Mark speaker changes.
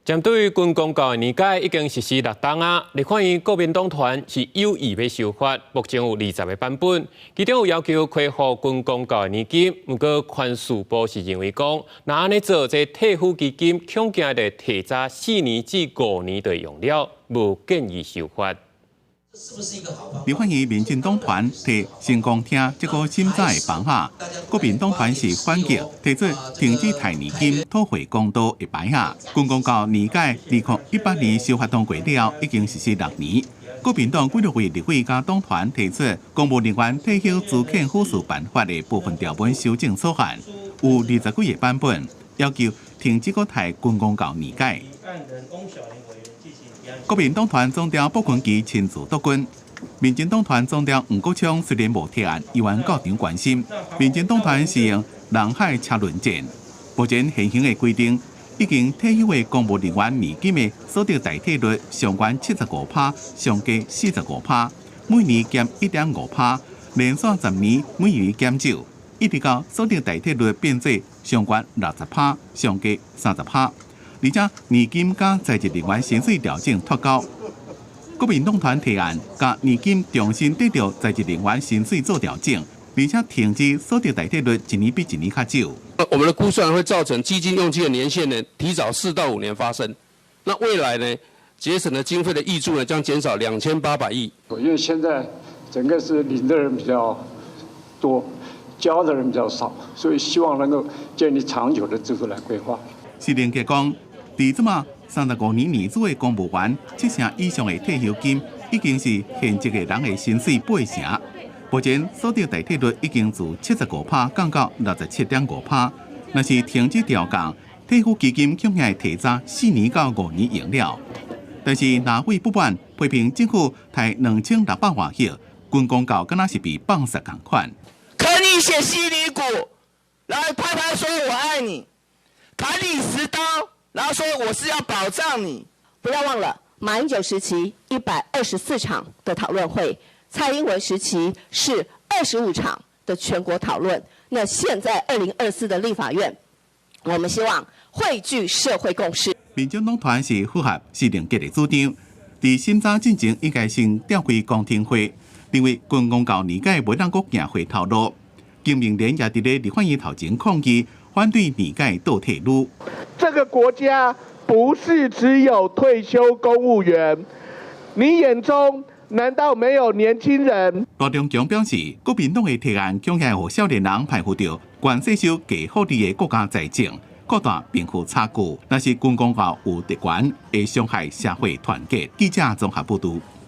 Speaker 1: 針對軍公教的年改已經實施六冬啊，立法院國民黨團是有意欲修法，目前有20個版本，其中有要求恢復軍公教的年金，毋過權事部是認為講，若按呢做，這退撫基金恐驚會提早4年至5年就用了，無建議修法。
Speaker 2: 立法院民進黨團提成功聽這個審查的方案，國民黨團是反擊，提出停止提年金、討回公道的牌仔。軍公教年改2018年修法通過了，已經實施六年。國民黨幾落位立委佮黨團提出公務人員退休資遣撫恤辦法的部分條文修正草案，有20幾個版本，要求停止閣提軍公教年改。國民黨團總召傅崐萁親自督軍，民進黨團總召黃國昌雖然無提案，依然到場關心。民進黨團是用人海車輪戰，目前現行的規定，已經退休的公務人員年金的所得代替率上懸75趴，上低45趴，每年減1.5趴，連續10年每年減少，一直到所得代替率變做上懸60趴，上低30趴。而且年金佮在職人員薪水調整脫鈎，國民黨團提案共年金重新對著在職人員薪水做調整，而且停止所得代替率一年比一年較少。
Speaker 3: 我們的估算會造成基金用盡的年限呢，提早4到5年發生。那未來呢，節省的經費的挹注呢，將減少2800億。
Speaker 4: 因為現在整個是領的人比較多，交的人比較少，所以希望能夠建立長久的制度來規劃。
Speaker 2: 施明傑講，佇這馬35年年資的公務員，七成以上的退休金已經是現職的人的薪水八成。目前所得代替率已經自75趴降到67.5趴。若是停止調降，退撫基金恐會提早4年到5年用了。但是藍委不滿，批評政府提2600外億，軍公教敢若是被放殺仝款。
Speaker 5: 啃你血犀利骨，來拍拍說我愛你，砍你10刀。然後說我是要保障你。
Speaker 6: 不要忘了馬英九時期124場的討論會，蔡英文時期是25場的全國討論。那現在2024的立法院，我們希望匯聚社會共識。
Speaker 2: 民進黨團是符合施明傑的主張，佇審查進前應該先召開公聽會，認為軍公教年改袂當閣行回頭路。經民聯也佇咧立法院頭前抗議，反對年改倒退嚕。
Speaker 7: 這個國家不是只有退休公務員，你眼中難道沒有年輕人？
Speaker 2: 羅中強表示，國民黨的提案恐驚予少年人攀附著懸稅收低福利的國家財政，擴大貧富差距。若是軍公教有特權，會傷害社會團結。記者綜合報導。